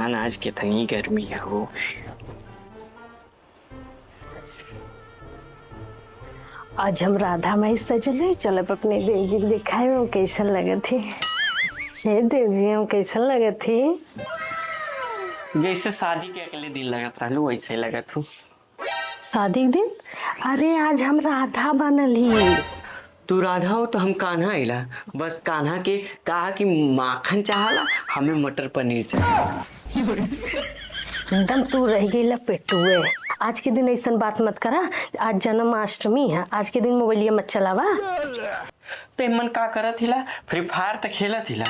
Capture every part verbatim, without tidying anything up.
भगवान, आज कितनी गर्मी है हो। आज हम राधा माई सजल है, चलब अपने देवजी के देखाए, हम कैसन लगत ही। हे देवजी, हम कैसन लगत ही? जैसे शादी के अगले दिन लगत रहलू, वैसे लगत हूँ। शादी के दिन? अरे, आज हम राधा बनल ही। तू राधा हो तो हम कान्हा अइला। बस कान्हा के कहा कि माखन चाहला, हमें मटर पनीर चाही। एकदम तू रह गईला पेटुए। आज के दिन ऐसन बात मत करा। आज जन्माष्टमी है, आज के दिन मोबाइलिया मत चलावा। तो एमन का करत हिला? Free Fire तो खेलत हिला।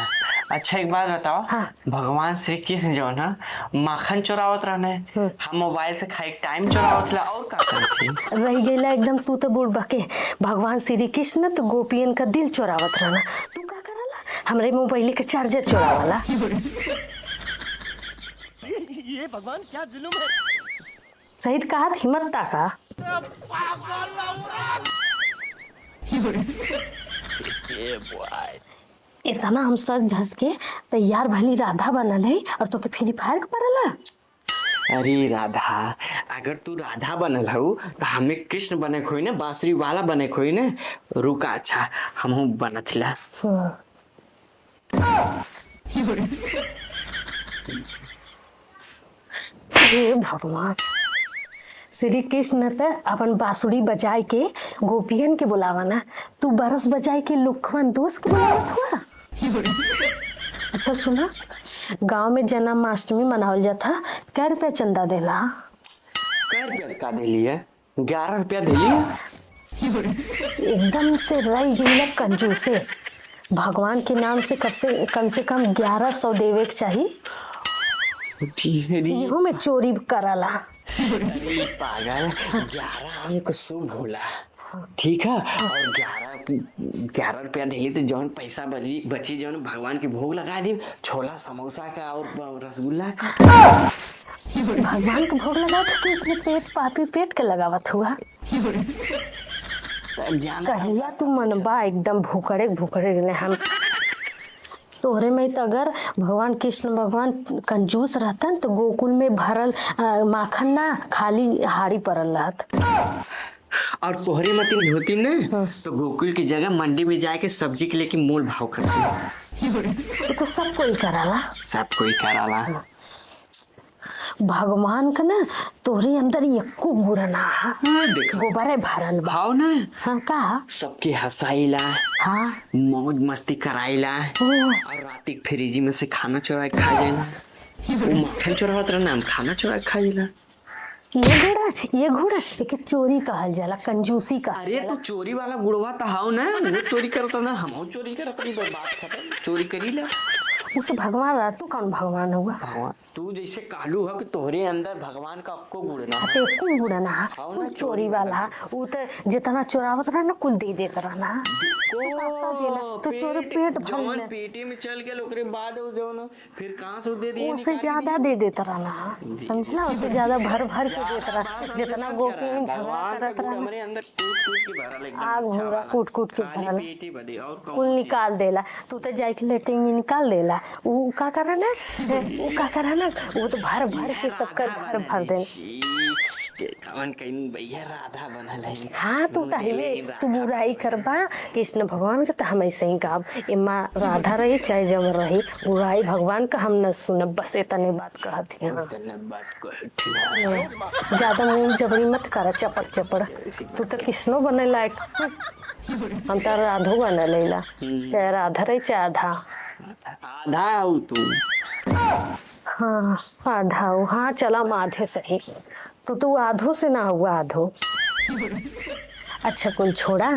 अच्छा, एक बात बताओ। हाँ। भगवान श्री कृष्ण जौन है, माखन चोरावत रहने, हम्म। हम मोबाइल से खाई टाइम चोरावत हिला, और का करत ही? रह गईला एकदम तू तो बुड़बके। भगवान श्री कृष्ण तो गोपियन का दिल चोरावत रहना, तू का करला? हमरे मोबाइल के चार्जर चोरावला। ये भगवान, क्या जुल्म है। सही त कहत, हिम्मत ताका। इतना हम सज धज के तैयार भली राधा बनल है और तोके Free Fire के पड़ला? अरे राधा, अगर तू राधा बनल हऊ तो हमें कृष्ण बने खोई ना, बांसुरी वाला बने खोई ना। रुका, अच्छा, हमहू बनत हिला। हाँ। हे भगवान, श्री कृष्ण त अपन बांसुरी बजाए के गोपियन के बुलावा ना, तू बरस बजाए के लुखवन दोस्त के बुलावत हुआ। अच्छा सुना, गांव में जन्माष्टमी मनावल जाता, कै रुपया चंदा देला? कै रुपया का देली है? ग्यारह रुपया देली। एकदम से रह गईला कंजूसे। भगवान के नाम से कब से, कम से कम ग्यारह सौ देवे के चाही। जी, जी। इहू में चोरी कराला। अरे पागल, ग्यारह अंक शुभ होला, ठीक है? और ग्यारह, ग्यारह रुपया देली तो जौन पैसा बची, बची जौन भगवान के भोग लगा दी, छोला समोसा का और रसगुल्ला का। भगवान के भोग लगावत हो कि अपने पेट, पापी पेट के लगावत हुआ? कहिया तू मनबा एकदम भुकड़े भुकड़े ने हम। तोहरे में तो अगर भगवान कृष्ण भगवान कंजूस रहतन तो गोकुल में भरल, अ, माखन ना, खाली हाड़ी पड़ल रहत। और तोहरे मतिन होती ना, हाँ। तो गोकुल की जगह मंडी में जाके सब्जी के लेके मोल भाव करती। वो तो सब कोई कराला। सब कोई कराला। हाँ। भगवान का ना तोहरे अंदर एको गुण ना हा। हाँ, देखा। गोबरे भरल बा। भाव ना। हाँ, का? सबके हंसाइला। हाँ। मौज मस्ती कराइला। ओ। और रात के फ्रिज में से खाना चोरा के खा जाइला। वो माखन चोरावत रहना, हम खाना चोरा के खा जाइला। ये घोड़ा, ये घोड़ा, एके चोरी कहल जाला, कंजूसी कहल अरे, जाला। तू चोरी वाला गुड़वा त हाव ना, वो चोरी करता ना, हम चोरी करता नहीं, बस बात खत्म, चोरी करी ले। वो तो भगवान रहा, तू कौन भगवान हुआ? भगवान, तू जैसे कहलू ह कि तोहरे अंदर भगवान का अक्को गुण ना हाँ, है। तो एको गुण ना है, हाव ना, कुल चोरी वाला है। वो तो जितना चोरावत रहा ना, कुल दे देत रहा ना। ओ, तू का देला? तू चोरी पेट, पेट भर जौन ले। पेटे में चल गया, ओकरे बाद वो जौन फिर कहाँ से दे दिए उसे निकाल के ज्यादा दिए? दे देत रहना, जी। समझला? उसे ज्यादा भर भर के देत रहना, जितना गोपी में झगड़ा करत रहना। हमरे अंदर कूट कूट के भरल एकदम आग अच्छा भूरा वाला। कूट कूट के खाली भरल। पेटे बदे और कौन कुल चीज? निकाल देला। तू तो जाके लेटरिन में निकाल देला। उ का करना? उ का करना? वो तो भर भर के सबकर घर भर देना। कौन कहीं भैया राधा बनल है। हाँ, तू मुंह कहले, दिले तू राधा बुराई बनल है। करबा कृष्ण भगवान के, तो हम ऐसे ही गाब, एमा राधा रही चाहे जम रही, बुराई भगवान का हम न सुनब। बस इतने बात कहत ही। हाँ। इतने बात कहत ही। ज्यादा मुंह जबरी मत करा, चपड़ चपड़। तू तो कृष्णो बने लायक, हम तो राधो बने लेला, हम्म। चाहे राधा रही चाहे आधा। आधा हो तू। हाँ, आधा हो। हाँ, चला, हम आधे सही। तू तो आधो से ना हुआ, आधो। अच्छा, कुल छोड़ा।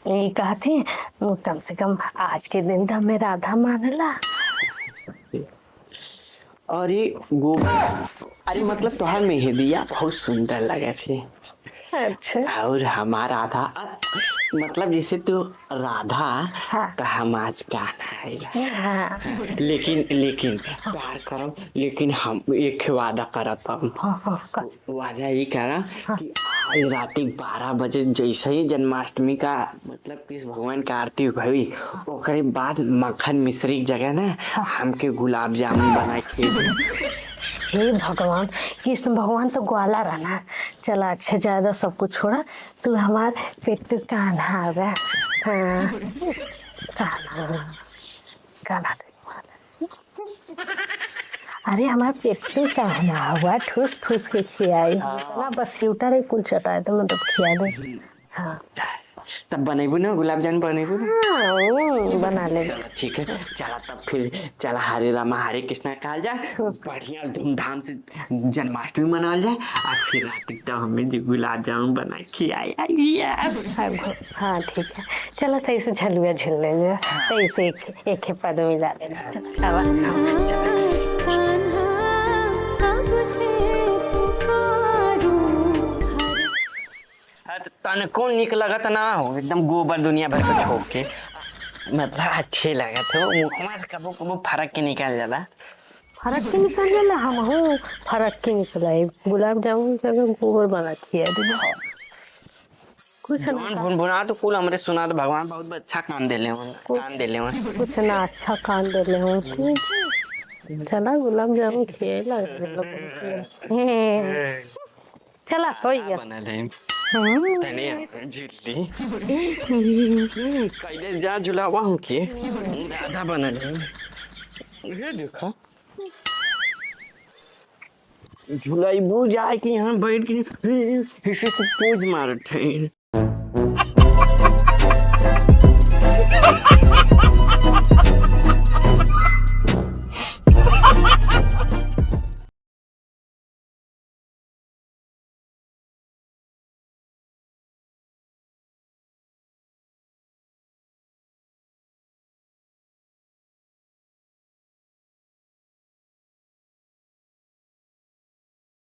ये कहते, कम से कम आज के दिन तो हमें राधा मानला। अरे गोबर, अरे मतलब तोहार मेहंदिया बहुत सुंदर लगे थे। अच्छा। और हमार आधा, अ, मतलब जैसे तू राधा, हाँ। तो हम आज कान्हा है। हाँ। लेकिन, लेकिन प्यार करम, लेकिन हम एक वादा करत हम। हाँ, हाँ, का? वादा ये करा हाँ। कि आज राती बारह बजे जैसे ही जन्माष्टमी का, मतलब, कृष्ण भगवान का आरती भई, ओकरे बाद मक्खन मिश्री की जगह ना हमके गुलाब जामुन बनाए खिया। हे भगवान, कृष्ण भगवान तो ग्वाला रहना। चला, अच्छा, ज्यादा सब कुछ छोड़ा, तू हमार पेटू कान्हा बा। हाँ, कान्हा, कान्हा। अरे, हमार पेटू कान्हा हुआ, ठूस ठूस के खियाई। हाँ। इतना बस स्वेटर है, कुल चटाए तो मतलब खिया दे। हाँ। तब बनेबू ना, गुलाब जामुन बनेबू ना? हाँ, वो बना ले। चला, ठीक है, चला तब फिर, चला, हरे रामा हरे कृष्णा कहल जाए, बढ़िया धूमधाम से जन्माष्टमी मनाल जाए, और फिर रात तक हमें जो गुलाब जामुन बना के खियाए। यस। हाँ, ठीक है, चला तो ऐसे झलुआ झूल ले जा, तो ऐसे एक, एक ही पद में जा ले जा। चला, आवा। कान्हा, कब से पुकारूं हर हाँ, तो तनको निक लगत ना हो, एकदम गोबर दुनिया भर के छोड़ के। मतलब, अच्छे लगत हो, मुखमा से कबो कबो फरक के निकल जाला। फरक के निकल जाला, हम हो फरक के निकल आए। गुलाब जामुन के जगह गोबर बना खिया दे। कुछ ना जौन भुनभुना तो कुल हमरे सुना तो भगवान बहुत अच्छा काम देले हो, कुछ, काम देले हो। कुछ ना अच्छा काम देले हो। चला, गुलाब जामुन खिया लग। चला, होइ गया। बनल है। हाँ। तने झिल्ली। कैले जा झुलावा हमके। दादा बनल है। ये देखा। झुलाइबू जाए कि यहाँ बैठ के हिसी को पोज मारत है।